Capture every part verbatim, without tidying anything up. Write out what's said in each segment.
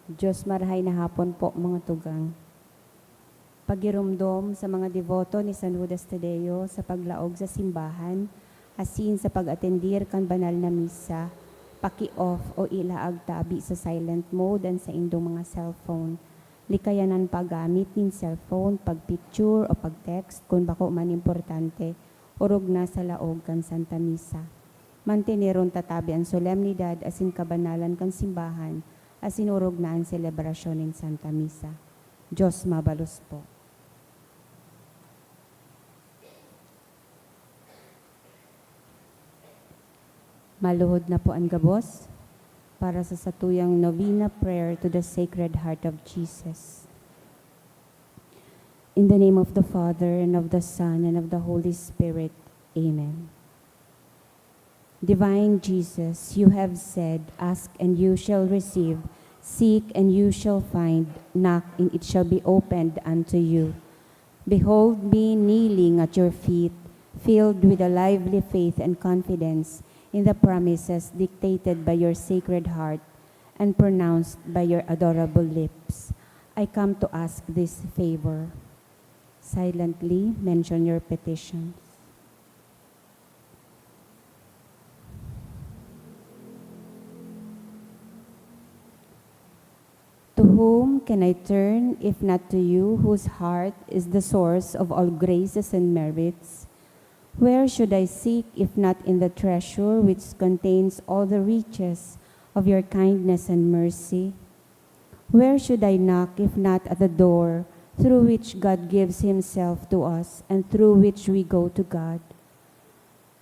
Diyos, marahay na hapon po, mga tugang. Pagiromdom sa mga deboto ni San Judas Tadeo sa paglaog sa simbahan, asin sa pag-atendir kan banal na misa, paki-off o ilaag tabi sa silent mode an saindong mga cellphone. Likayan an paggamit nin cellphone, pag-picture o pag-text kun bako man importante, orog na sa laog kan Santa Misa. Manteneron ta tabi an solemnidad asin kabanalan kan simbahan, asin orog na an selebrasyon nin Santa Misa. Diyos mabalos po. Maluhod na po an gabos para sa satuyang novena prayer to the Sacred Heart of Jesus. In the name of the Father, and of the Son, and of the Holy Spirit. Amen. Divine Jesus, you have said, "Ask and you shall receive, seek and you shall find, knock and it shall be opened unto you." Behold me kneeling at your feet, filled with a lively faith and confidence in the promises dictated by your Sacred Heart and pronounced by your adorable lips. I come to ask this favor. Silently mention your petitions. To whom can I turn if not to you, whose heart is the source of all graces and merits? Where should I seek if not in the treasure which contains all the riches of your kindness and mercy? Where should I knock if not at the door through which God gives himself to us and through which we go to God?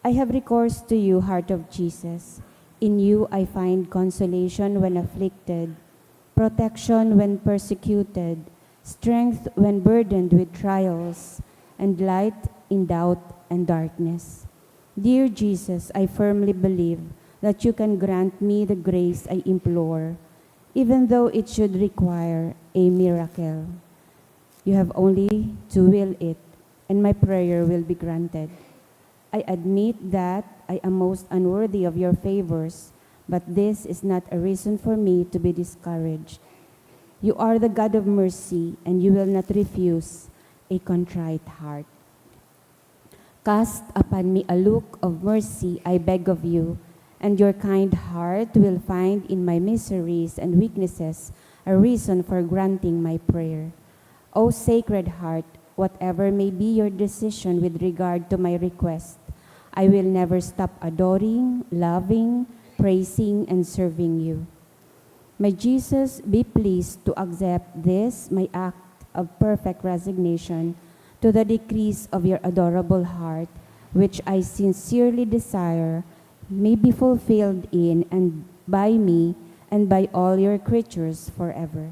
I have recourse to you, Heart of Jesus. In you I find consolation when afflicted, protection when persecuted, strength when burdened with trials, and light in doubt and darkness. Dear Jesus, I firmly believe that you can grant me the grace I implore, even though it should require a miracle. You have only to will it, and my prayer will be granted. I admit that I am most unworthy of your favors, but this is not a reason for me to be discouraged. You are the God of mercy, and you will not refuse a contrite heart. Cast upon me a look of mercy, I beg of you, and your kind heart will find in my miseries and weaknesses a reason for granting my prayer. O Sacred Heart, whatever may be your decision with regard to my request, I will never stop adoring, loving, praising, and serving you. My Jesus, be pleased to accept this, my act of perfect resignation to the decrees of your adorable heart, which I sincerely desire may be fulfilled in and by me and by all your creatures forever.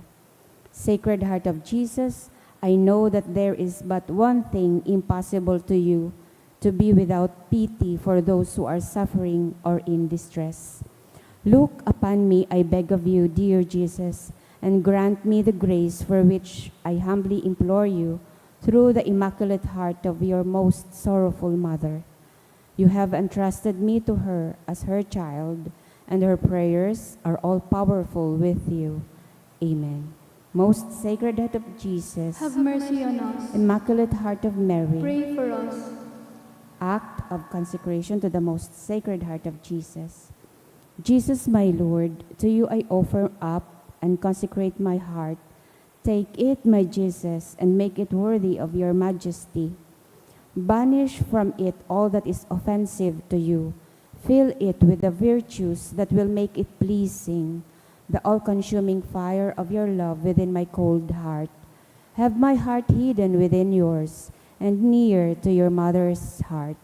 Sacred Heart of Jesus, I know that there is but one thing impossible to you, to be without pity for those who are suffering or in distress. Look upon me, I beg of you, dear Jesus, and grant me the grace for which I humbly implore you through the Immaculate Heart of your most sorrowful Mother. You have entrusted me to her as her child, and her prayers are all powerful with you. Amen. Most Sacred Heart of Jesus, Have mercy on us. Immaculate Heart of Mary, Pray for us. Act of Consecration to the Most Sacred Heart of Jesus. Jesus, my Lord, to you I offer up and consecrate my heart. Take it, my Jesus, and make it worthy of your majesty. Banish from it all that is offensive to you. Fill it with the virtues that will make it pleasing, the all-consuming fire of your love within my cold heart. Have my heart hidden within yours, and near to your mother's heart.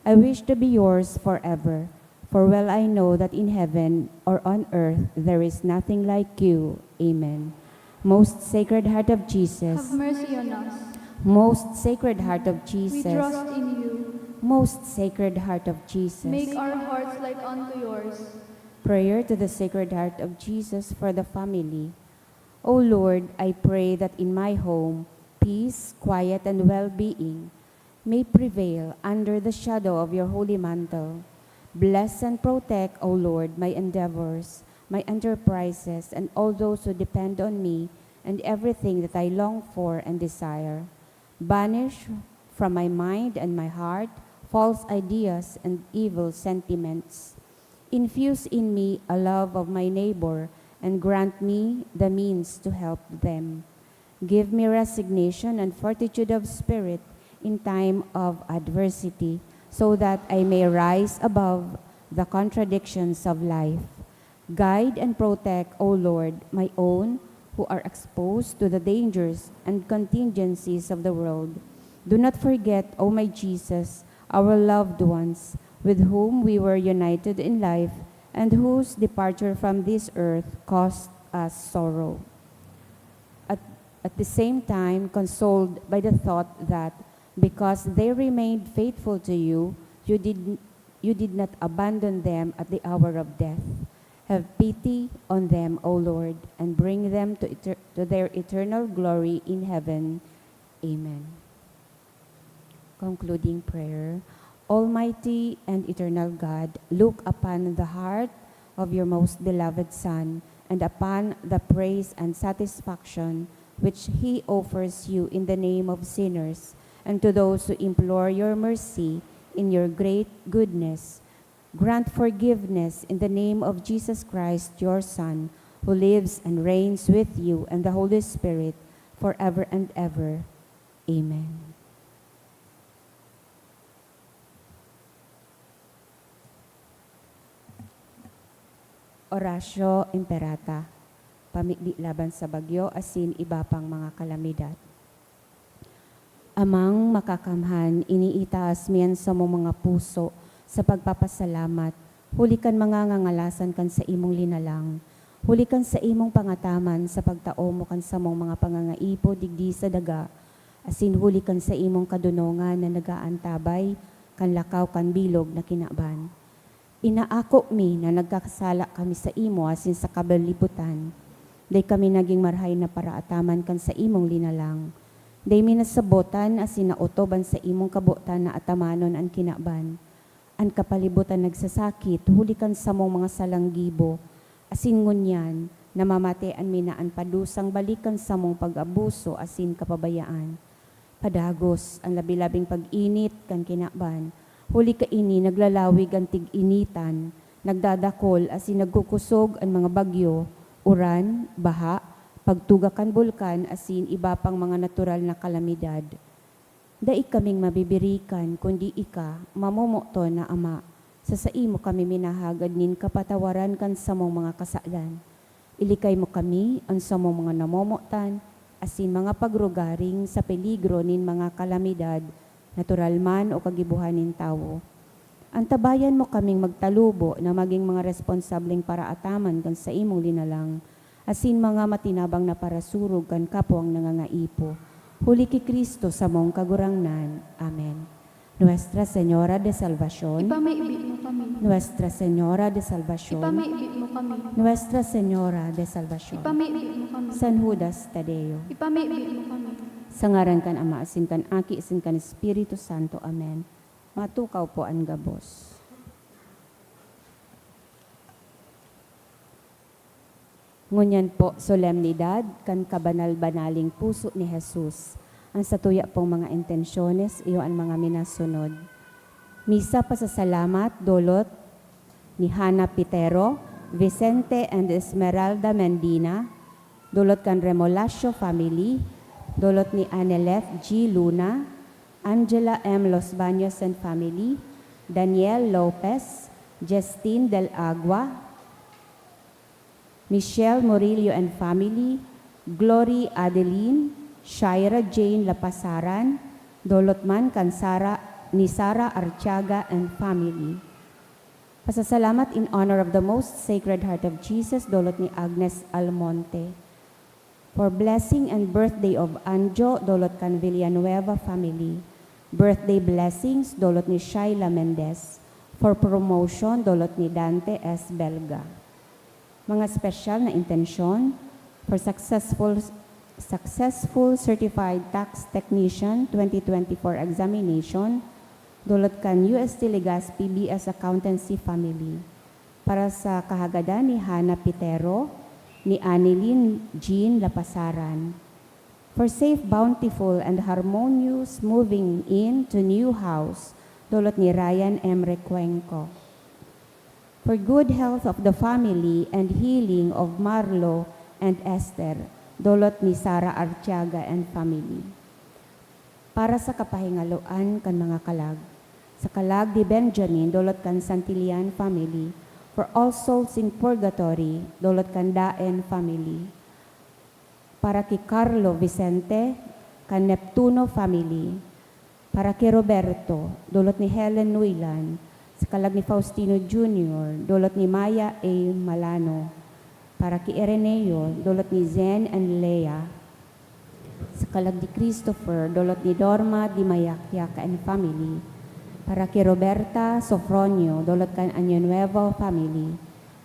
I wish to be yours forever, for well I know that in heaven or on earth there is nothing like you. Amen. Most Sacred Heart of Jesus, Have mercy on us. Most Sacred Heart of We Jesus, trust in you. Most Sacred Heart of Jesus. Make our hearts like unto yours. Prayer to the Sacred Heart of Jesus for the family. O Lord, I pray that in my home, peace, quiet, and well-being may prevail under the shadow of your holy mantle. Bless and protect, O Lord, my endeavors, my enterprises, and all those who depend on me, and everything that I long for and desire. Banish from my mind and my heart false ideas and evil sentiments. Infuse in me a love of my neighbor and grant me the means to help them. Give me resignation and fortitude of spirit in time of adversity, so that I may rise above the contradictions of life. Guide and protect, O Lord, my own who are exposed to the dangers and contingencies of the world. Do not forget, O my Jesus, our loved ones, with whom we were united in life and whose departure from this earth caused us sorrow. At, at the same time, consoled by the thought that because they remained faithful to you, you did, you did not abandon them at the hour of death. Have pity on them, O Lord, and bring them to, eter- to their eternal glory in heaven. Amen. Concluding prayer. Almighty and eternal God, look upon the heart of your most beloved Son and upon the praise and satisfaction which he offers you in the name of sinners and to those who implore your mercy in your great goodness. Grant forgiveness in the name of Jesus Christ, your Son, who lives and reigns with you and the Holy Spirit, forever and ever. Amen. Oratio Imperata, pamibi laban sa bagyo asin iba pang mga kalamidad. Amang Makakamhan, iniitaas mi an samong mga puso sa pagpapasalamat huli kan mga ngangalasan kan saimong linalang, huli kan saimong pangataman sa pagtao mo kan samong mga pangangaipo digdi sa daga, asin huli kan saimong kadonongan na nag-aantabay kan lakaw kan bilog na kinaban. Inaako mi na nagkakasala kami saimo asin sa kabalibutan. Dai kami nagin marahay na paraataman kan saimong linalang. Dai mi nasabotan asin naotob an saimong kabotan na atamanon an kinaban. An kapalibutan nagsasakit huli kan samong mga salang gibo, asin ngunyan namamatean mi na an padusang balik kan samong pag-abuso asin kapabayaan. Padagos an labi-labing pag-init kan kinaban, huli kaini naglalawig an tig-initan, nagdadakol asin nagkukosog an mga bagyo, uran, baha, pagtuga kan bulkan asin iba pang mga natural na kalamidad. Dai kaming mabibirikan, kundi ika, mamomoton na Ama. Sa saimo kami minahagad nin kapatawaran kan samong mga kasalan. Ilikay mo kami, an samong mga namomotan, asin mga pagrugaring sa peligro nin mga kalamidad, natural man o kagibohan nin tawo. Antabayan mo kaming magtalubo na magin mga responsableng paraataman kan saimong linalang, asin mga matinabang na parasurog kan kapwang nangangaipo. Huli ki Cristo samong Kagurangnan. Amen. Nuestra Señora de Salvacion. Ipamibi mo kami. Nuestra Señora de Salvacion. Ipamibi mo kami. Nuestra Señora de Salvacion. Ipamibi mo kami. San Judas Tadeo. Ipamibi mo kami. Sa ngaran kan Ama, asin kan Aki, asin kan Espiritu Santo. Amen. Matukaw po an gabos. Ngunyan po, solemnidad kan kabanal-banaling puso ni Jesus. Ang satuya pong mga intensyones, iyo an mga minasunod. Misa pasasalamat, dolot ni Hana Pitero, Vicente and Esmeralda Mendina, dolot kan Remolacio family, dolot ni Aneleth G. Luna, Angela M. Los Baños and family, Daniel Lopez, Justine Del Agua, Michelle Murillo and family, Glory Adeline, Shaira Jane Lapasaran, dolot man kan Sara, ni Sara Artiaga and family. Pasasalamat in honor of the Most Sacred Heart of Jesus, dolot ni Agnes Almonte. For blessing and birthday of Anjo, dolot kan Villanueva family. Birthday blessings, dolot ni Shaila Mendez. For promotion, dolot ni Dante S. Belga. Mga espesyal na intensyon, for successful, successful Certified Tax Technician twenty twenty-four examination, dolot kan U S T Legazpi B S Accountancy family. Para sa kahagadan ni Hana Pitero, ni Anilin Jean Lapasaran. For safe, bountiful, and harmonious moving in to new house, dolot ni Ryan M. Recuenco. For good health of the family and healing of Marlo and Esther, dolot ni Sara Artiaga and family. Para sa kapahingaloan kan mga kalag, sa kalag ni Benjamin, dolot kan Santillan family, for all souls in purgatory, dolot kan Daen family. Para ki Carlo Vicente, kan Neptuno family. Para ki Roberto, dolot ni Helen Nuilan, sa kalag ni Faustino Junior, dolot ni Maya A. Malano. Para ki Ireneo, dolot ni Zen and Lea. Sa kalag ni Christopher, dolot ni Dorma Di Mayakyak and family. Para ki Roberta Sofronio, dolot kan Año Nuevo family.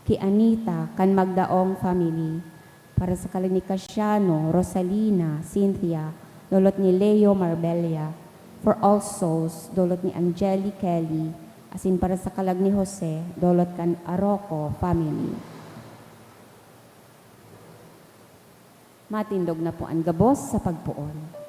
Ki Anita, kan Magdaong family. Para sa kalag ni Casiano, Rosalina, Cynthia, dolot ni Leo Marbella. For all souls, dolot ni Angeli Kelly, asin para sa kalag ni Jose, dolot kan Aroco family. Matindog na po an gabos sa pagpoon.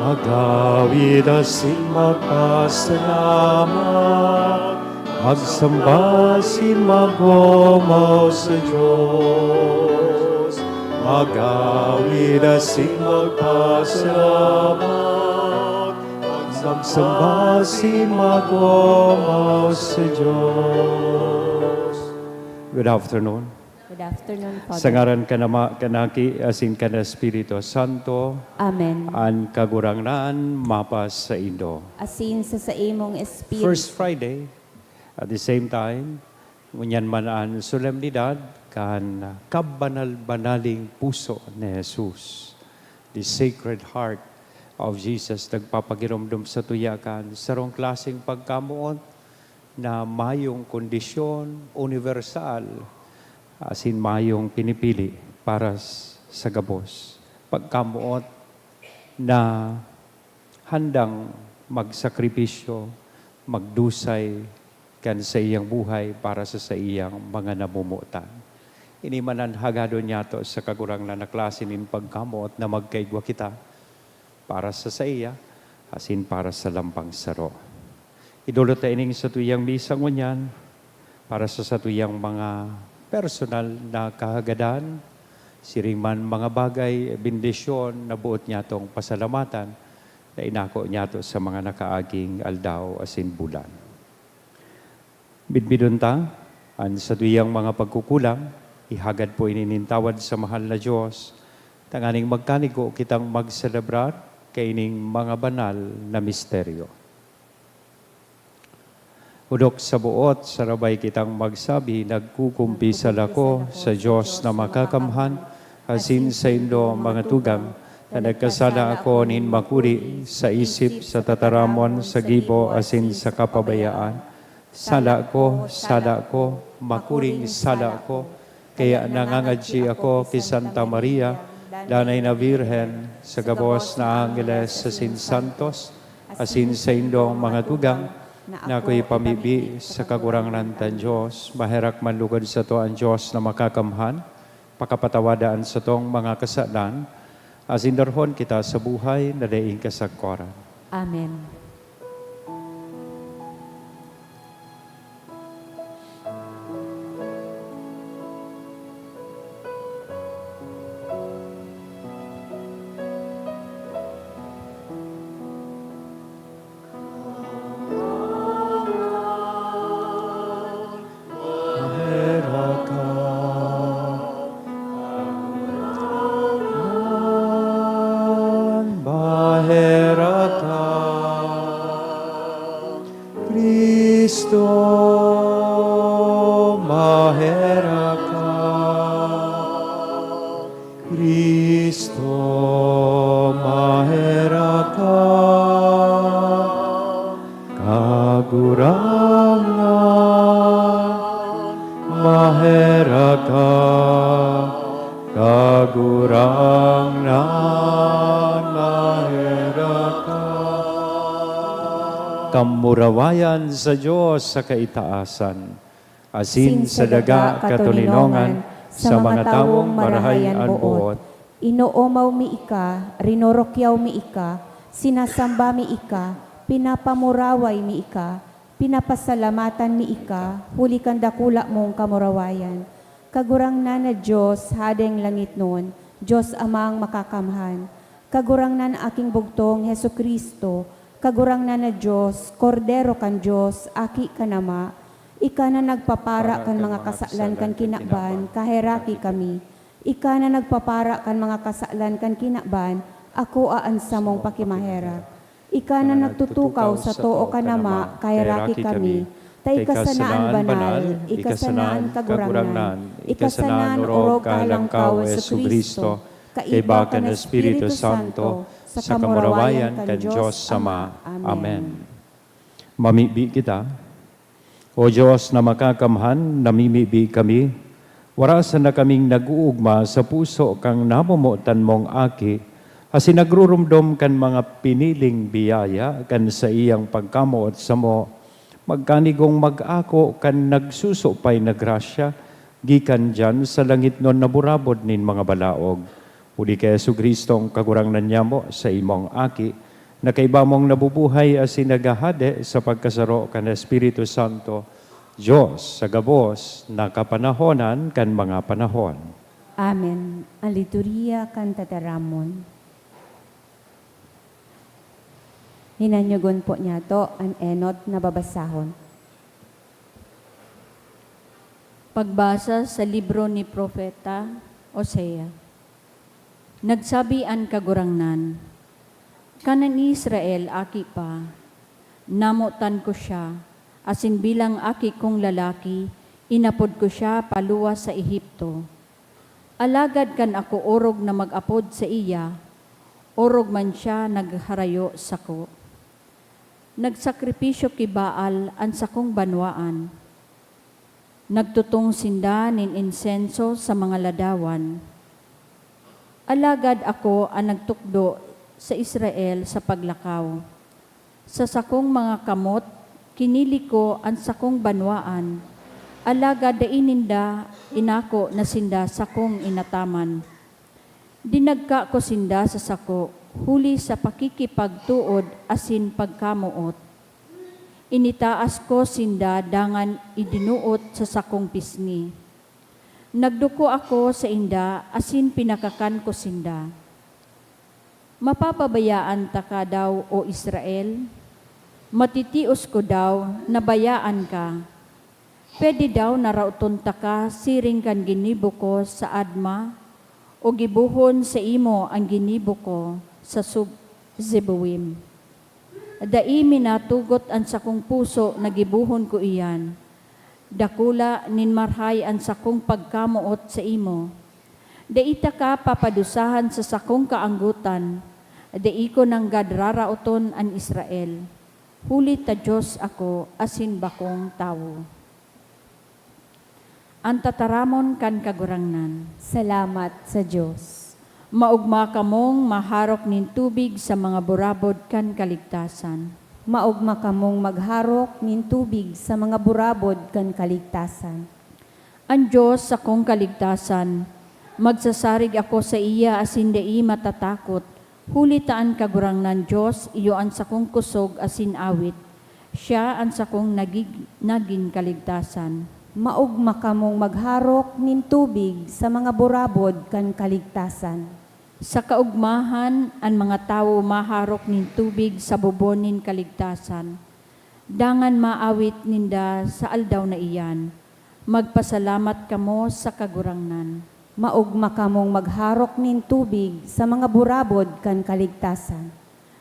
Magawid asin magpasalamat, magsamba asin mag-omaw sa Dios. Magawid asin magpasalamat, magsamba asin mag-omaw sa Dios. Good afternoon. Good afternoon, Father. Sa ngaran kan Ama, kan Aki, asin kan Espiritu Santo. Amen. An Kagurangnan mapasaindo. Asin sa saimong espiritu. First Friday, at the same time, ngunyan man an solemnidad kan kabanal-banaling puso ni Jesus, the Sacred Heart of Jesus, nagpapagiromdom sa tuya kan sarong klaseng pagkamoot na mayong kondisyon, universal, asin mayong pinipili para s-, sa gabos. Pagkamoot na handang magsakripisyo, magdusay kan saiyang buhay para sa saiyang mga namomotan. Ini man an hagadon nyato sa Kagurangnan na klase nin pagkamoot na magkaigwa kita para sa saiya, asin para sa lambang saro. Idolot ta ining satuyang misa ngunyan para sa satuyang mga personal na kahagadan, siring man mga bagay, bendisyon na boot nyatong pasalamatan na inako nyato sa mga nakaaging aldaw asin bulan. Bidbidon ta an satuyang mga pagkukulang, ihagad po ini nin tawad sa mahal na Dios, tanganing magkanigo kitang magselebrar kaining mga banal na misteryo. Hudok sa buot, sarabay kitang magsabi, nagkukumpisal ako sa Dios na makakamhan, asin saindo, mga tugang, ta nagkasala ako nin makuri sa isip, sa tataramon, sa gibo, asin sa kapabayaan. Sala ko, sala ko, makuring sala ko. Kaya nangangadyi ako ki Santa Maria, danay na Birhen, sa gabos na angheles asin santos, asin saindong mga tugang, na ako'y pamibi sa Kagurangnan tan Dios. Maherak man lugod sato an Dios na makakamhan, pakapatawada an satong mga kasalan, asin darhon kita sa buhay na daing kasagkoran. Amen. Maherak ka, Kagurangnan, maherak ka, Cristo, maherak ka, Cristo, maherak ka, Kagurangnan. Kamurawayan sa Dios sa kaitaasan, asin sa daga katoninongan sa mga tawong marahay an boot. Inoomaw mi ika, rinurukyaw mi ika, sinasamba mi ika, pinapamuraway mi ika, pinapasalamatan mi ika, huli kan dakula mong kamurawayan. Kagurangnan na Dios, Hadeng langitnon, Dios Amang makakamhan, Kagurangnan na aking bugtong, Jesu-Cristo, Kagurangnan na Dios, Kordero kan Dios, Aki kan Ama, ika na nagpapara kan mga kasalan kan kinaban, kaheraki kami. Ika na nagpapara kan mga kasalan kan kinaban, akoa an samong pakimaherak. Ika na nagtutukaw sa too kan Ama, kaheraki kami. Ta ika sana an banal, ika sana an Kagurangnan, ika sana an orog Kahalangkaw, Jesu-Cristo, kaiba kan Espiritu Santo, sa kamurawayan kan Dios Ama. Amen. Mamibi kita. O Dios na makakamhan, namimibi kami, wara sana kaming nag-oogma sa puso kan namomotan mong Aki, asin nagruromdom kan mga piniling biyaya kan saiyang pagkamoot samo, magkanigong mag-ako kan nagsusupay na grasya gikan diyan sa langitnon na burabod nin mga balaog. Huli ki Jesu-Cristo, an Kagurangnan nyamo, sa imong Aki, na kaiba mong nabubuhay asin naghahade sa pagkasaro kan Espiritu Santo, Dios sa gabos na kapanahonan kan mga panahon. Amen. An liturhiya kan tataramon. Hinanyogon po niyato an enot na babasahon. Pagbasa sa libro ni Propeta Hosea. Nagsabi an Kagurangnan, "Kan an Israel aki pa, namotan ko siya, asin bilang aki kong lalaki, inapod ko siya paluwas sa Egipto. Alagad kan ako orog na mag-apod saiya, orog man siya nagharayo sako. Nagsakripisyo ki Baal an sakong banwaan. Nagtutong sinda nin insenso sa mga ladawan. Alagad ako an nagtukdo sa Israel sa paglakaw. Sa sakong mga kamot, kinili ko an sakong banwaan, alagad dai ninda inako na sinda sakong inataman. Dinagka ko sinda sa sako, huli sa pakikipagtuod asin pagkamoot. Initaas ko sinda dangan idinuot sa sakong pisngi. Nagduko ako sainda asin pinakakan ko sinda. Mapapabayaan taka daw, O Israel? Matitios ko daw na bayaan ka? Pwede daw na raoton taka siring kan ginibo ko sa Adma, o gibohon saimo an ginibo ko sa Sub-, Zeboim? Dai minatugot an sakong puso na gibohon ko iyan. Dakula nin marhay an sakong pagkamoot saimo. Dai taka papadusahan sa sakong kaanggotan. Dai ko nanggad raraoton an Israel. Huli ta Dios ako asin bakong tawo." An tataramon kan Kagurangnan. Salamat sa Dios. Maogma kamong maharok nin tubig sa mga burabod kan kaligtasan. Maogma kamong magharok nin tubig sa mga burabod kan kaligtasan. An Dios sakong kaligtasan, magsasarig ako saiya asin dai matatakot, huli ta an Kagurangnan Dios iyo an sakong kusog asin awit. Siya an sakong nagig-, nagin kaligtasan. Maogma kamong magharok nin tubig sa mga burabod kan kaligtasan. Sa kaogmahan, an mga tawo maharok nin tubig sa bubon nin kaligtasan, dangan maawit ninda sa aldaw na iyan. Magpasalamat kamo sa Kagurangnan. Maogma kamong magharok nin tubig sa mga burabod kan kaligtasan.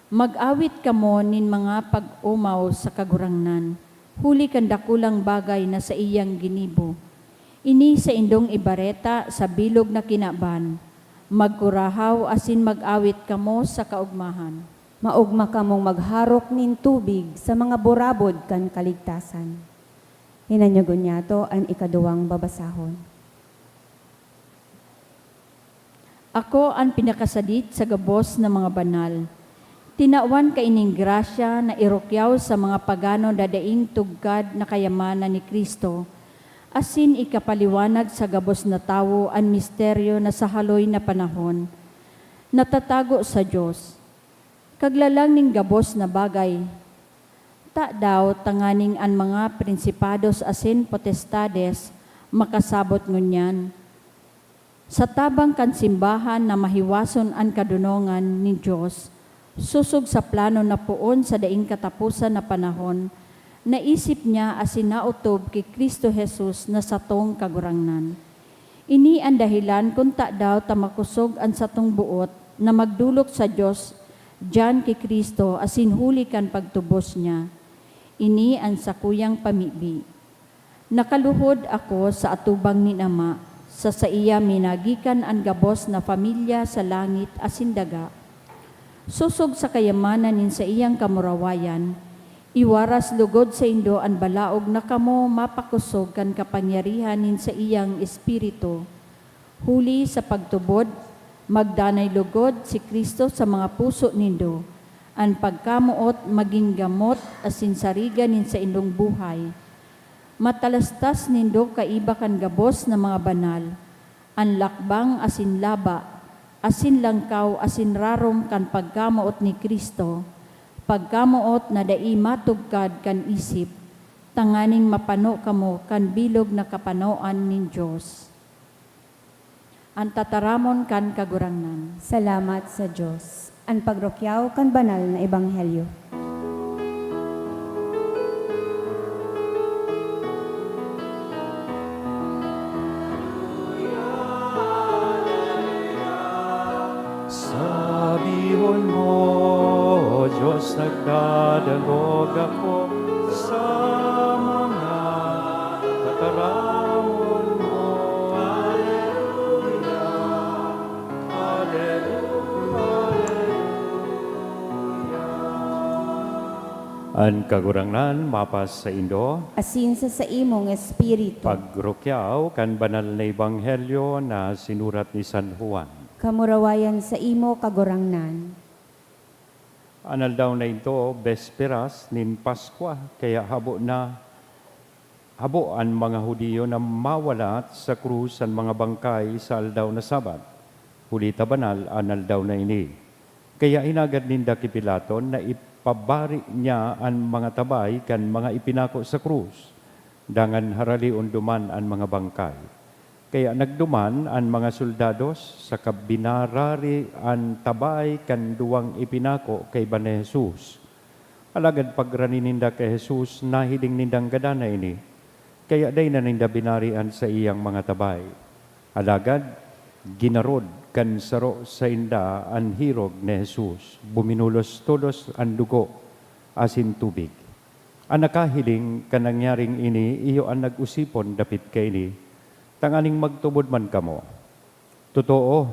Mag-awit kamo nin mga pag-omaw sa Kagurangnan, huli kan dakulang bagay na saiyang ginibo. Ini saindong ibareta sa bilog na kinaban. Magkurahaw asin mag-awit kamo sa kaogmahan. Maogma kamong magharok nin tubig sa mga burabod kan kaligtasan. Hinanyogon niyato an ikaduwang babasahon. Ako an pinakasadit sa gabos na mga banal. Tinawan kaining grasya na irukyaw sa mga pagano na daing tugkad na kayamanan ni Cristo, asin ikapaliwanag sa gabos na tawo an misteryo na sa haloy na panahon natatago sa Dios. Kaglalang nin gabos na bagay, tadaw tanganing an mga prinsipados asin potestades makasabot ngunyan. Sa tabang kan simbahan na mahiwason an kadonongan nin Dios, sosog sa plano na poon sa daing kataposan na panahon, naisip niya asin naotob ki Cristo Jesus na satong Kagurangnan. Ini an dahelan kun tadaw ta makosog an satong boot na magdolok sa Dios diyan ki Cristo asin huli kan pagtubos niya. Ini an sakuyang pamibi. Nakaluhod ako sa atubang nin Ama, sa saiya minagikan an gabos na pamilya sa langit asin daga. Sosog sa kayamanan nin saiyang kamurawayan, iwaras logod saindo an balaog na kamo mapakosog kan kapangyarihan nin saiyang Espiritu. Huli sa pagtubod, magdanay logod si Cristo sa mga puso nindo, an pagkamoot magin gamot asin sariga nin saindong buhay. Matalastas nindo kaiba kan gabos na mga banal, an lakbang asin laba, asin langkaw asin rarom kan pagkamoot ni Cristo, pagkamoot na dai matugkad kan isip, tanganing mapano kamo kan bilog na kapanoan nin Dios. An tataramon kan Kagurangnan. Salamat sa Dios. An pagrukyaw kan banal na ebanghelyo. Sabihon mo, "O Dios, nagdadangog ako sa mga tataramon mo." Aleluya, aleluya. An Kagurangnan mapasaindo. Asin sa saimong espiritu. Pagrukyaw kan banal na ebanghelyo na sinurat ni San Juan. Kamurawayan saimo, Kagurangnan. An aldaw na idto, besperas nin Paskwa, kaya habo na, habo an mga Judio na mawalat sa krus an mga bangkay sa aldaw na Sabat, huli ta banal an aldaw na ini. Kaya hinagad ninda ki Pilato na ipabari niya an mga tabay kan mga ipinako sa krus, dangan haralion duman an mga bangkay. Kaya nagduman an mga soldados saka binarari an tabay kan duwang ipinako kaiba ni Jesus. Alagad pagrani ninda ki Jesus, nahiling nindang gadan na ini, kaya dai na ninda binari an saiyang mga tabay. Alagad ginarod kan saro sainda an hirog ni Jesus, buminulos tolos an dugo asin tubig. An nakahiling kan nangyaring ini iyo an nag-osipon dapit kaini, tanganing magtubod man kamo. Totoo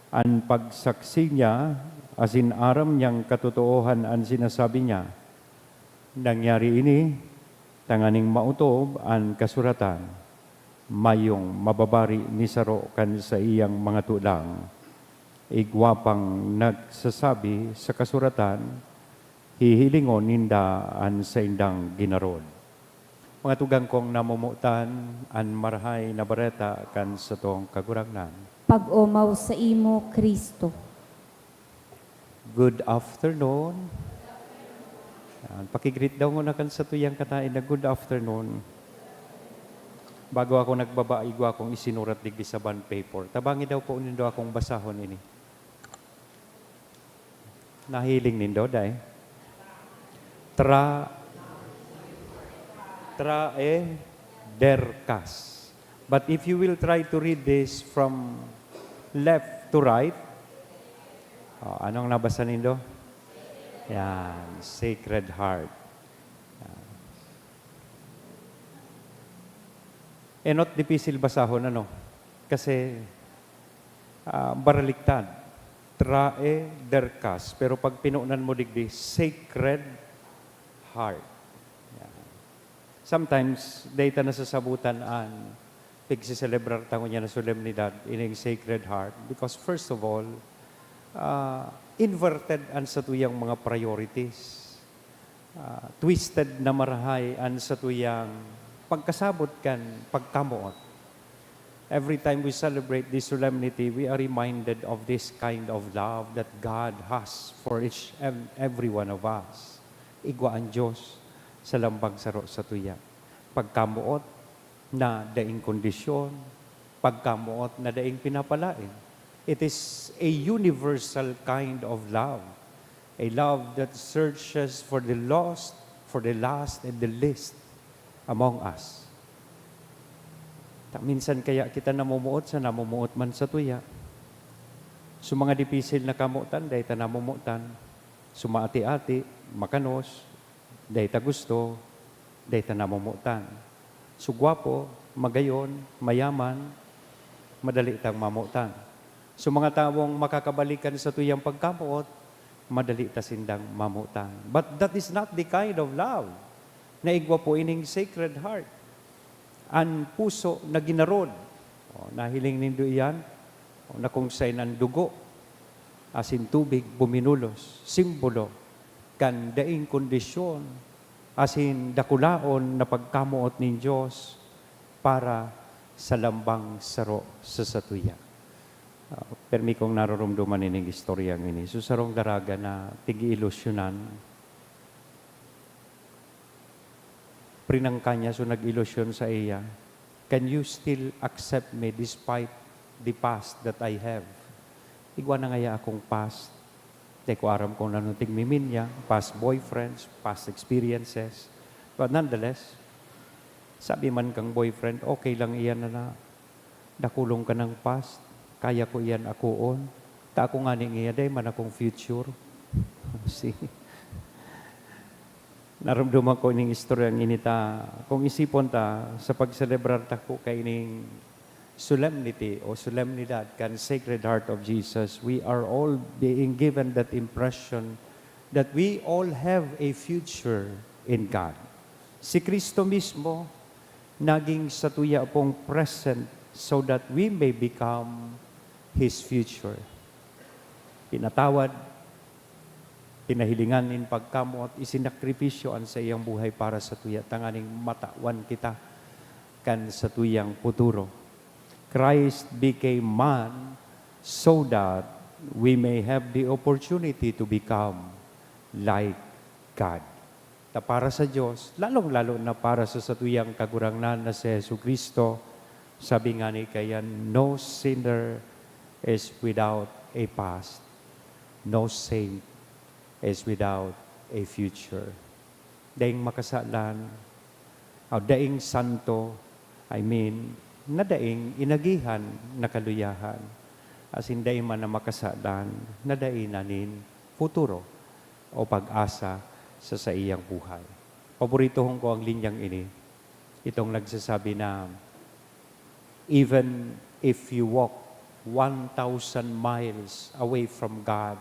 an pagsaksi niya, asin aram niyang katotoohan an sinasabi niya. Nangyari ini tanganing maotob an kasuratan, "Mayong mababari ni saro kan saiyang mga tulang." Igwa pang nagsasabi sa kasuratan, "Hihilingon ninda an saindang ginarod." Mga tugang kong namomotan, an Marahay na Bareta kan satong Kagurangnan. Pag-omaw saimo, Cristo. Good afternoon. Yan. Paki-greet daw nguna kan satuyang kataed na, "Good afternoon." Bago ako nagbaba, igwa akong isinurat digdi sa bond paper. Tabangi daw po nindo akong basahon ini. Nahiling nindo, dai? Tra-, trae derkas. But if you will try to read this from left to right, oh, anong nabasa nindo? Yan, Sacred Heart. Yan. Enot dipisil basahon, ano? Kasi, ah, baraliktad. Trae derkas. Pero pag pinunan mo digdi, Sacred Heart. Yan. Sometimes, dai ta nasasabutan an pigsiselebrar ta ngunyan na solemnidad, ining Sacred Heart. Because first of all, Ah, inverted an satuyang mga priorities. Ah, twisted na marahay an satuyang pagkasabot kan pagkamoot. Every time we celebrate this solemnity, we are reminded of this kind of love that God has for each and every one of us. Igwa an Diyos sa lambang saro satuya. Pagkamoot na daing kondisyon, pagkamoot na daing pinapalaen. It is a universal kind of love, a love that searches for the lost, for the last, and the least among us. Ta-, minsan kaya kita namumuot sa namumuot man satuya. So, mga dipisil na kamotan, dai ta namumutan. So, maati-ati, makanos, dai ta gusto, dai ta namumutan. So, gwapo, magayon, mayaman, madali tang mamotan. So, mga tawong makakabalikan satuyang pagkamoot, madali ta sindang mamotan. But that is not the kind of love na igwa po ining Sacred Heart. An puso na ginarod. O, nahiling nindo iyan? O, na kung saen an dugo asin tubig buminulos, simbolo kan daing kondisyon asin dakulaon na pagkamoot nin Dios para sa lambang saro sa satuya. Ah, permi kong naroromdoman ining istoryang ini. So, sarong daraga na tig-iilusyonan, prinangka niya, so nag-ilusyon saiya, "Can you still accept me despite the past that I have?" Igwa na ngaya akong past. Di ko aram kung ano tigmimin niya, past boyfriends, past experiences. But nonetheless, sabi man kang boyfriend, "Okay lang iyan na, na dakulong ka ng past. Kaya ko iyan akoon. Ta ako ngani ngiya, dai man akong future." See? Naromdoman ko ining istoryang ini ta, kung isipon ta, sa pagselebrar ta ko kaining solemnity o solemnidad kan Sacred Heart of Jesus, we are all being given that impression that we all have a future in God. Si Cristo mismo naging satuya pong present so that we may become His future. Pinatawad, pinahilingan nin pagkamoot, isinakripisyo an saiyang buhay para satuya, tanganing matawan kita kan satuyang futuro. Christ became man so that we may have the opportunity to become like God. Ta para sa Dios, lalong-lalo na para sa satuyang Kagurangnan na si Jesu-Cristo, sabi ngani kaiyan, "No sinner is without a past, no saint is without a future." Daing makasalan, o daing santo, I mean, na daing inagihan na kaluyahan, asin dai man na makasalan na dai na nin futuro o pag-asa sa saiyang buhay. Paboritohon ko ang linyang ini, itong nagsasabi na, "Even if you walk one thousand miles away from God,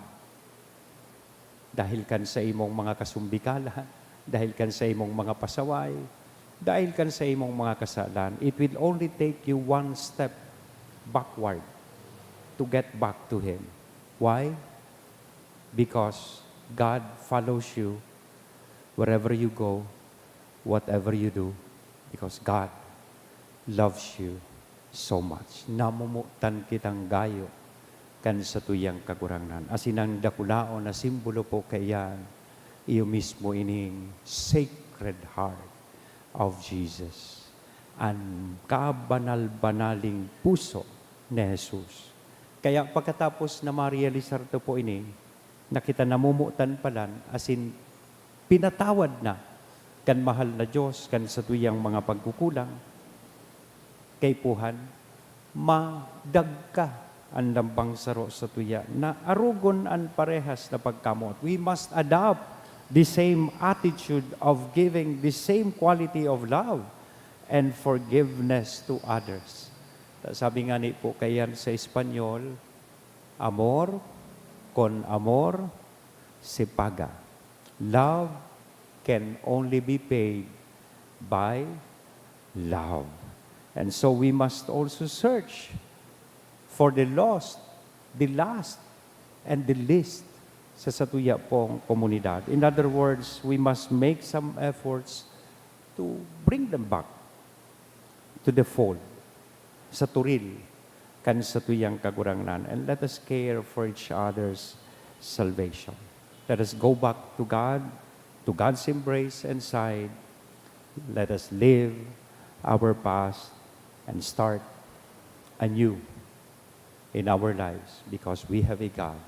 dahil kan sa imong mga kasumbikalan, dahil kan sa imong mga pasaway, dahil kan sa imong mga kasalan, it will only take you one step backward to get back to Him." Why? Because God follows you wherever you go, whatever you do, because God loves you so much. Namumutan kitang gayo kan satuyang Kagurangnan. Asin ang dakulaon na simbolo po kaiyan, iyo mismo ining Sacred Heart of Jesus, an kabanal-banaling puso ni Jesus. Kaya pagkatapos na marealisar ta po ini, na kita namumutan palan, asin pinatawad na kan mahal na Dios kan satuyang mga pagkukulang, kaipuhan, madagka an lambang saro satuya na arogon an parehas na pagkamoot. We must adopt the same attitude of giving the same quality of love and forgiveness to others. Ta-, sabi ngani po kaiyan sa Espanyol, "Amor con amor se paga." Love can only be paid by love. And so we must also search for the lost, the last, and the least sa satuya pong komunidad. In other words, we must make some efforts to bring them back to the fold, sa turil kan satuyang Kagurangnan, and let us care for each other's salvation. Let us go back to God, to God's embrace and side. Let us leave our past and start anew in our lives because we have a God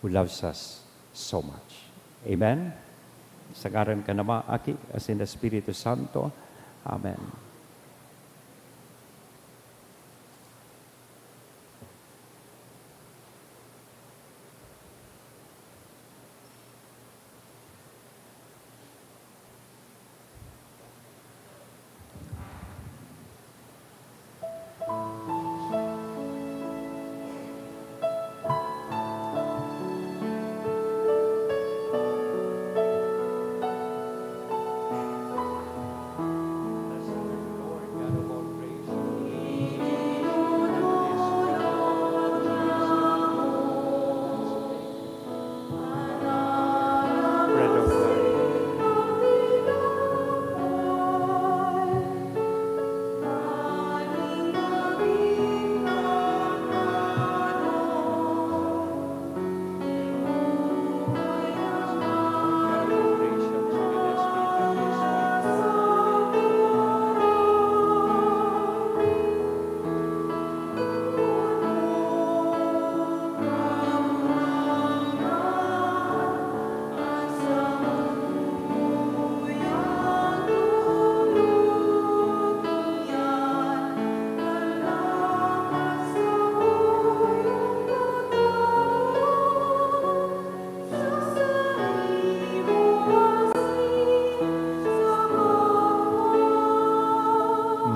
who loves us so much. Amen? Sa ngaran kan Ama, Aki, asin Espiritu Santo. Amen.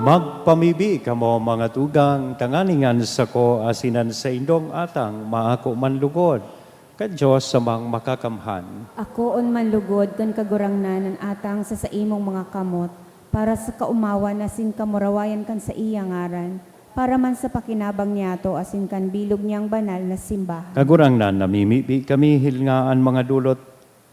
Magpamibi kamo, mga tugang, tanganing an sako asin an saindong atang maako man lugod kan Dios Amang Makakamhan. Akoon man lugod kan Kagurangnan an atang sa saimong mga kamot, para sa kaomawan asin kamurawayan kan saiyang ngaran, para man sa pakinabang niyato asin kan bilog niyang banal na simbahan. Kagurangnan, namimibi kami, hilnga an mga dulot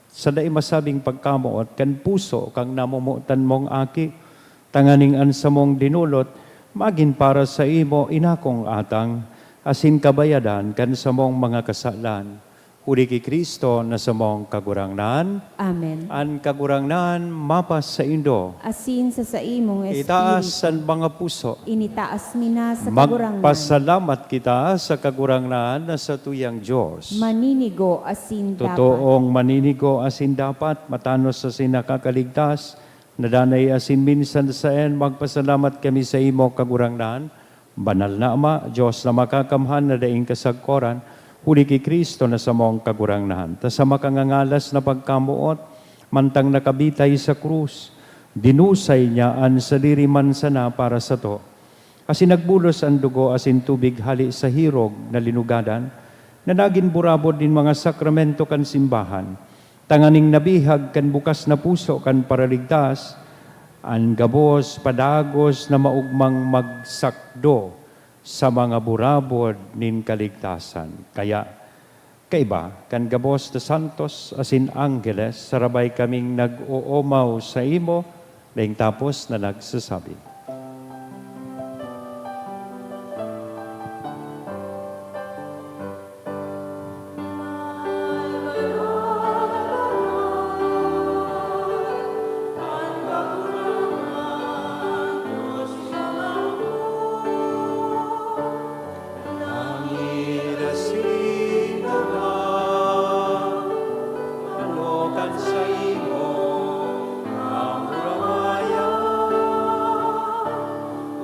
sa dai masabing pagkamoot kan puso kan namomotan mong Aki, tanganing an samong dinolot magin para saimo, inakong atang, asin kabayadan kan samong mga kasalan. Huli ki Cristo na samong Kagurangnan. Amen. An Kagurangnan mapasaindo. Asin sa saimong Itaas espiritu. An mga puso. Initaas mi na sa Kagurangnan. Magpasalamat kita sa Kagurangnan na satuyang Dios. Maninigo asin dapat. Totoong maninigo asin dapat, matanos asin nakakaligtas, na danay asin minsan saen, magpasalamat kami saimo, Kagurangnan, Banal na Ama, Dios na makakamhan na daing kasagkoran, huli ki Cristo na samong Kagurangnan, ta sa makangangalas na pagkamoot, mantang nakabitay sa krus, dinusay niya an sadiri man sana para sato, asin nagbulos an dugo asin tubig hale sa hirog na linugadan, na nagin burabod nin mga sakramento kan simbahan, tanganing nabihag kan bukas na puso kan Paraligtas, an gabos padagos na maogmang magsakdo sa mga burabod nin kaligtasan. Kaya, kaiba kan gabos na santos asin angheles, sarabay kaming nag-oomaw saimo, daing tapos na nagsasabi. Langit asin daga, ano kan saimong kamurawayan.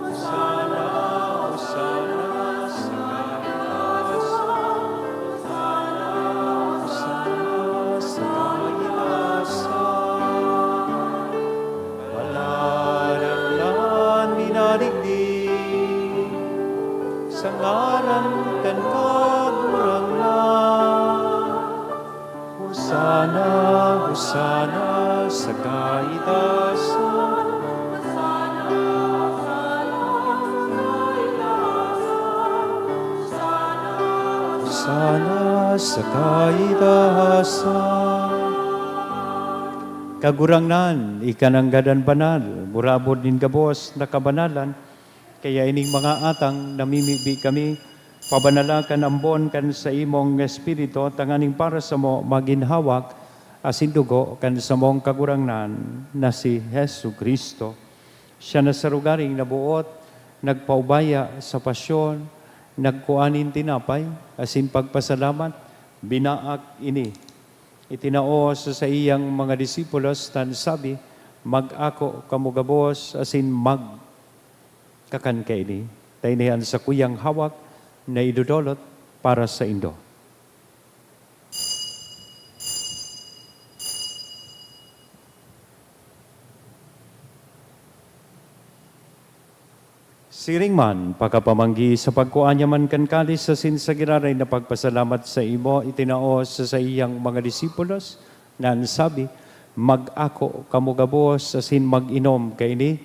Hosana, Hosana sa kaitaasan. Hosana, Hosana sa kaitaasan. Paladan an minadigdi sa ngaran kan Kagurangnan. Hosana, Hosana sa kaitaasan. Hosana sa kaitaasan. Kagurangnan, ika nanggad an banal, murabod nin gabos na kabanalan, kaya ining mga atang namimibi kami, pabanala kan ambon kan saimong Espiritu, tanganing para samo magin hawak asin dugo kan samong Kagurangnan na si Jesu-Cristo. Siya na sa rogaring naboot, nagpaubaya sa pasyon, nagkua nin tinapay, asin pagpasalamat, binaak ini. Itinao sa saiyang mga disipulos, tan sabi, "Mag-ako kamo gabos asin magkakan kaini, ta ini an sakuyang hawak na idodolot para saindo." Siring man, pakapamanggi sa pagkua niya man kan kalis asin sa giraray na pagpasalamat sa imo, itinao sa saiyang mga disipulos, na an sabi, "Mag-ako kamo gabos asin mag-inom kaini,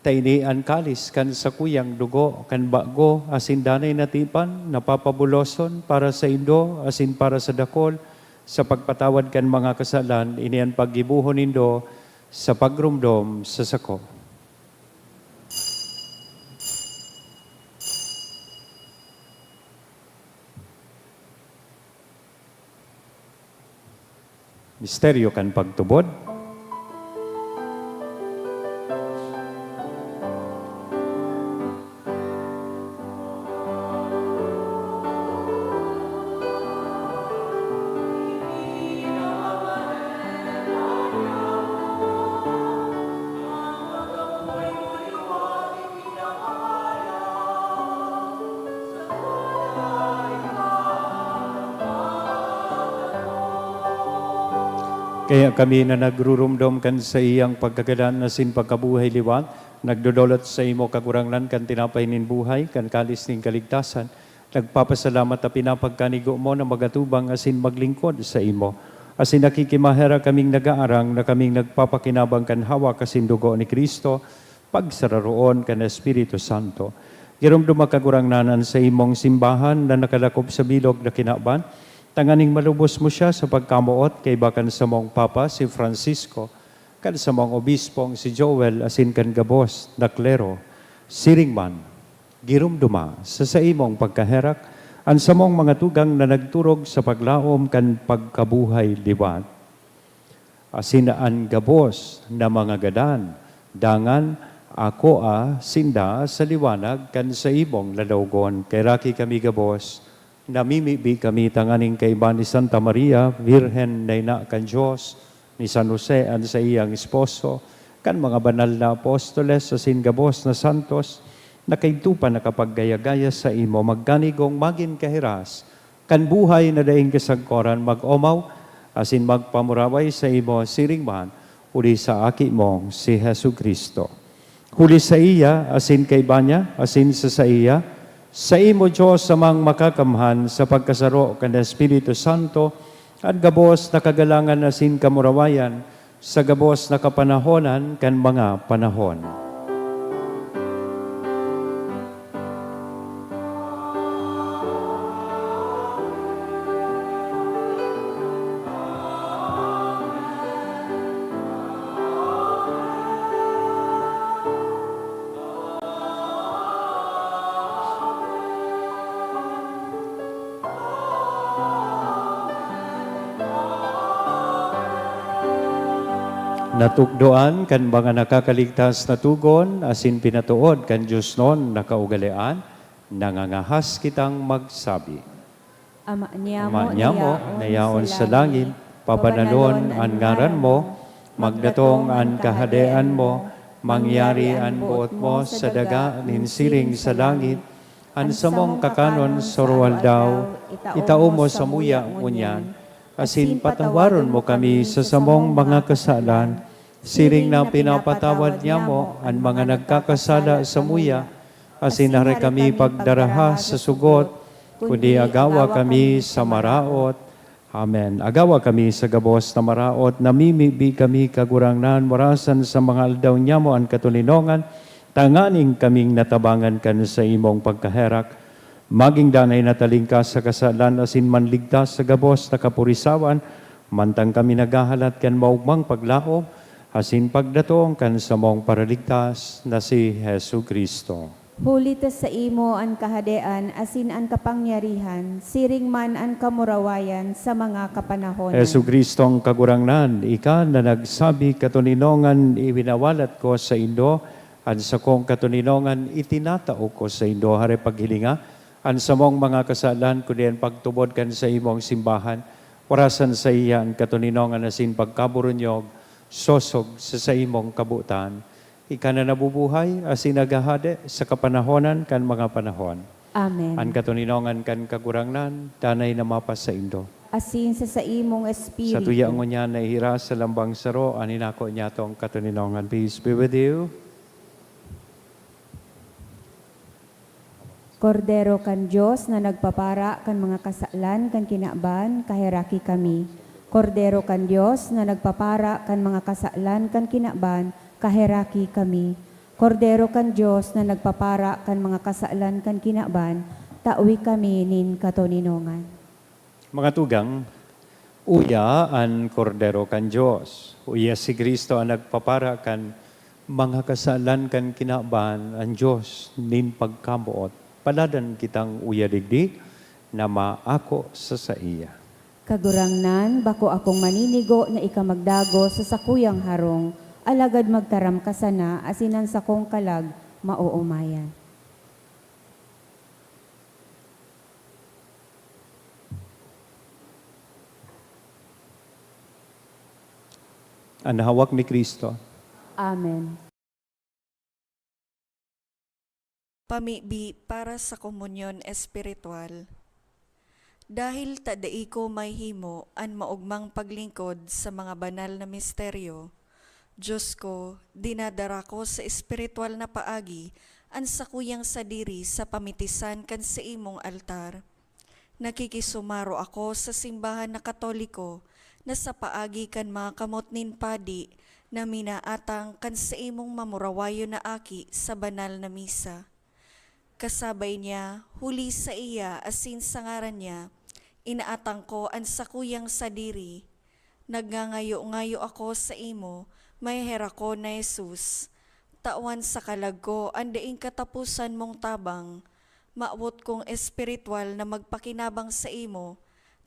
ta ini an kalis kan sakuyang dugo kan bago asin danay na tipan, na papabuloson para saindo asin para sa dakol, sa pagpatawad kan mga kasalan. Ini an paggibohon nindo sa pagromdom sa sako." Misteryo kan pagtubod. Kaya kami na nagruromdom kan saiyang pagkagadan asin pagkabuhay liwat, nagdodolot saimo, Kagurangnan, kan tinapay nin buhay, kan kalis nin kaligtasan. Nagpapasalamat ta pinapagkanigo mo na magatubang asin maglingkod saimo. Asin nakikimaherak kaming nagaarang na kaming nagpapakinabang kan hawak asin dugo ni Cristo, pagsararoon kan Espiritu Santo. Giromdoma, Kagurangnan, an saimong simbahan na nakadakop sa bilog na kinaban, tanganing malubos mo siya sa pagkamoot kaiba kan samong Papa, si Francisco, kan samong Obispong si Joel, asin kan gabos na klero. Siring man, giromdoma sa saimong pagkaherak an samong mga tugang na nagturog sa paglaom kan pagkabuhay liwat. Asin an gabos na mga gadan, dangan akoa sinda sa liwanag kan saimong lalawogon. Kaheraki kami gabos, namimibi kami tanganing kaiba ni Santa Maria, Birhen na ina kan Dios, ni San Jose an saiyang esposo, kan mga banal na apostoles asin gabos na santos, na kaidto pa nakapaggaya-gaya saimo, magkanigong magin kahiras kan buhay na daing kasagkoran, mag-omaw asin magpamuraway saimo siring man huli sa Aki mong si Jesu-Cristo. Huli saiya, asin kaiba niya, asin sa saiya, saimo, Dios Amang Makakamhan, sa pagkasaro kan Espiritu Santo, an gabos na kagalangan asin kamurawayan, sa gabos na kapanahonan kan mga panahon. Natukdoan kan mga nakakaligtas na togon asin pinatood kan diosnon na kaugalean, nangangahas kitang magsabi. Ama niyamo, Ama niyamo na yaon sa langit, pabanalon an ngaran mo, magdatong an kahadean mo, mangyari an boot mo sa daga nin siring sa langit. An samong kakanon sa aroaldaw, itao mo samuya ngunyan, asin patawaron mo kami sa samong mga kasalan, siring na pinapatawad niyamo an mga nagkakasala samuya, asin hare kami pagdaraha sa sugot, kundi agawa kami sa maraot. Amen. Agawa kami sa gabos na maraot, namimibi kami, Kagurangnan, marasan sa mga aldaw niyamo an katoninongan, tanganing kaming natabangan kan saimong pagkaherak. Maging danay na talingkas sa kasalan asin manligtas sa gabos na kapurisawan, mantang kami naghahalat kan maogmang paglaom asin pagdatong kan samong Paraligtas na si Jesu-Cristo. Huli ta saimo an kahadean asin an kapangyarihan, siring man an kamurawayan sa mga kapanahonan. Jesu-Cristong Kagurangnan, ika na nagsabi, "Katoninongan iwinawalat ko saindo, an sakong katoninongan itinatao ko saindo." Hare paghilinga an samong mga kasalan, kundi an pagtubod kan saimong simbahan. Warasan saiya an katoninongan asin pagkaburunyog, sosog sa saimong kabotan. Ika na nabubuhay asin naghahade sa kapanahonan kan mga panahon. Amen. An katoninongan kan Kagurangnan, danay na mapasaindo. Asin sa saimong espiritu. Sa tuya ngunyan na ihira sa lambang saro an inako niyatong katoninongan. Peace be with you. Kordero kan Dios na nagpapara kan mga kasalan kan kinaban, kaheraki kami. Kordero kan Dios na nagpapara kan mga kasalan kan kinaban, kaheraki kami. Kordero kan Dios na nagpapara kan mga kasalan kan kinaban, tawi kami nin katoninongan. Mga tugang, uya an Kordero kan Dios. Uya si Cristo an nagpapara kan mga kasalan kan kinaban, an Dios nin pagkamoot. Paladan kitang uya digdi na maako sa saiya. Kagurangnan, bako akong maninigo na ika magdagos sa sakuyang harong, alagad magtaram ka sana asin an sakong kalag maoomayan. An hawak ni Cristo. Amen. Pamibi para sa komunyon espiritual. Dahil ta dai ko mahihimo an maogmang paglingkod sa mga banal na misteryo, Dios ko, dinadara ko sa espiritual na paagi an sakuyang sadiri sa pamitisan kan saimong altar. Nakikisumaro ako sa simbahan na Katoliko na sa paagi kan mga kamot nin padi na minaatang kan saimong mamurawayon na aki sa banal na misa. Kasabay niya, huli saiya asin sa ngaran niya, inaatang ko an sakuyang sadiri. Nagngangayo-ngayo ako saimo, maheherak ko na Jesus, tawan sa kalag ko an daing kataposan mong tabang. Mawot kong espiritual na magpakinabang saimo,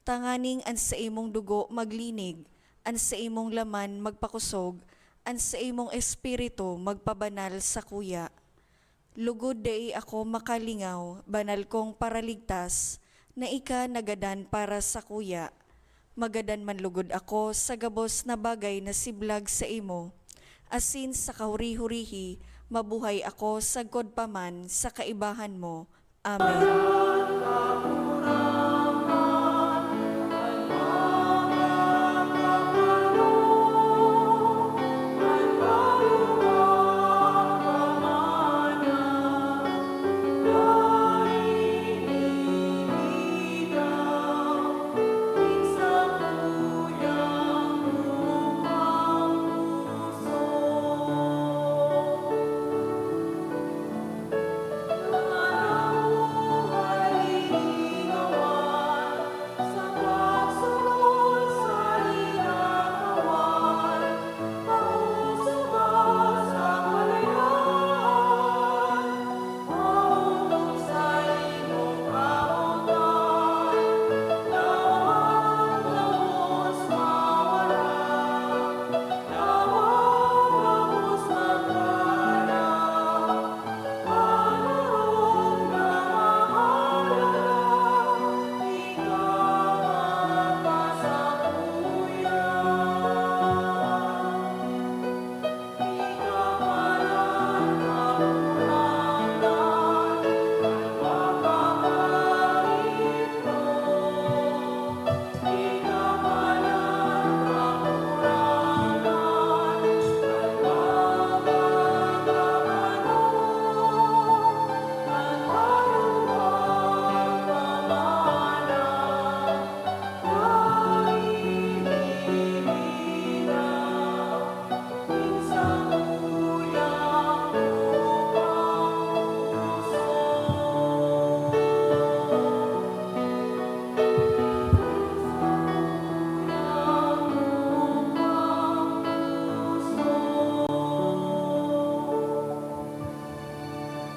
tanganing an saimong dugo maglinig, an saimong laman magpakosog, an saimong espiritu magpabanal sakuya. Lugod dai ako makalingaw, banal kong Paraligtas, na ika nagadan para sakuya. Magadan man lugod ako sa gabos na bagay na siblag saimo, asin sa kahuri-hurihi mabuhay ako sagkod pa man sa kaibahan mo. Amen.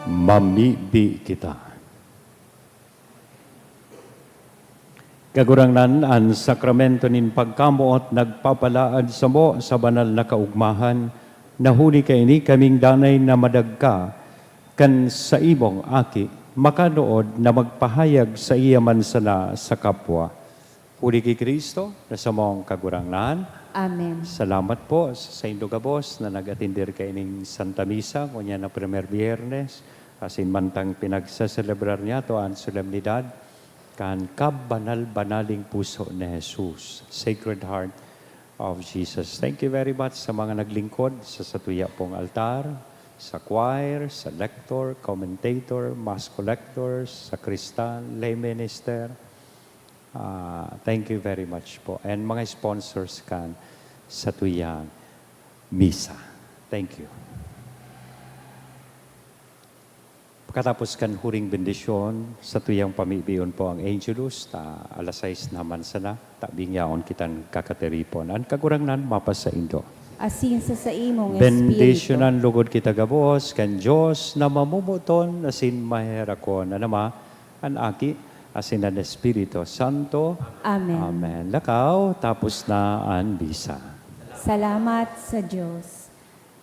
Mamibi kita. Kagurangnan, an sakramento nin pagkamoot nagpapalaad samo sa banal na kaogmahan, na huli kaini kaming danay na madagka kan saimong Aki, makanood na magpahayag saiya man sana sa kapwa. Huli ki Cristo, na samong Kagurangnan. Amen. Salamat po sa saindo gabos na nag-atender kaining Santa Misa, ngunyan na Primer Biyernes, asin mantang pinagseselebrar niyato an solemnidad kan kabanal-banaling puso ni Jesus, Sacred Heart of Jesus. Thank you very much sa mga naglingkod sa satuya pong altar, sa choir, sa lector, commentator, mass collector, sakristan, lay minister. Ah, thank you very much po. And mga sponsors kan satuyang misa. Thank you. Pagkatapos kan huring bendisyon, satuyang pamibion po ang Angelus, ta alas sais na man sana, tabi yaon kitang kakatiripon. An Kagurangnan mapasaindo. Asin sa saimong espiritu. Bendisyonan lugod kita gabos kan Dios na mamomoton asin maherakon, an Ama, an Aki, asin an Espiritu Santo. Amen. Amen. Lakaw, tapos na an misa. Salamat sa Dios.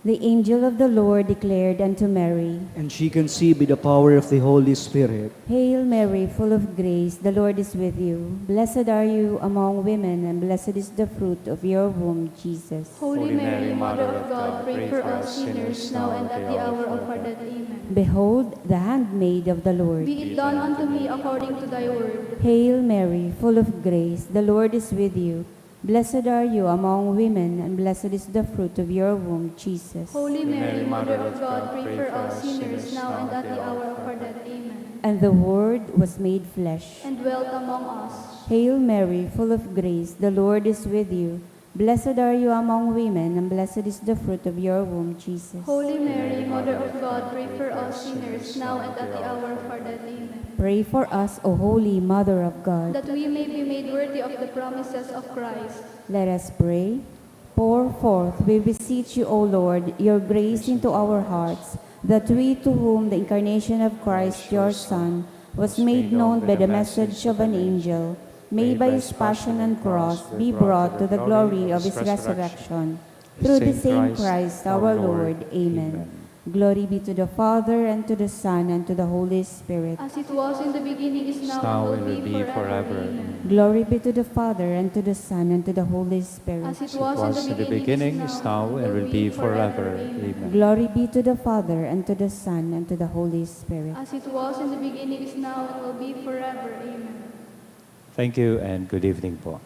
The angel of the Lord declared unto Mary, And she conceived by the power of the Holy Spirit. Hail Mary, full of grace, the Lord is with you. Blessed are you among women, and blessed is the fruit of your womb, Jesus. Holy Mary, Mother of God, pray for us sinners now and at the hour of our death. Amen. Behold, the handmaid of the Lord. Be it done unto me according to thy word. Hail Mary, full of grace, the Lord is with you. Blessed are you among women, and blessed is the fruit of your womb, Jesus. Holy Mary, Mother of God, pray for us sinners now and at the hour of our death. Amen. And the Word was made flesh. And dwelt among us. Hail Mary, full of grace, the Lord is with you. Blessed are you among women, and blessed is the fruit of your womb, Jesus. Holy Mary, Mother of God, pray for us sinners now and at the hour of our death. Amen. Pray for us, O Holy Mother of God. That we may be made worthy of the promises of Christ. Let us pray. Pour forth, we beseech you, O Lord, your grace into our hearts, that we, to whom the incarnation of Christ, your Son, was made known by the message of an angel, may by his passion and cross be brought to the glory of his resurrection. Through the same Christ our Lord. Amen. Glory be to the Father, and to the Son, and to the Holy Spirit. As it was in the beginning, is now, and will be forever. Amen. Glory be to the Father, and to the Son, and to the Holy Spirit. As it was in the beginning, is now, and will be forever. Amen. Glory be to the Father, and to the Son, and to the Holy Spirit. As it was in the beginning, is now, and will be forever. Amen. Thank you and good evening po.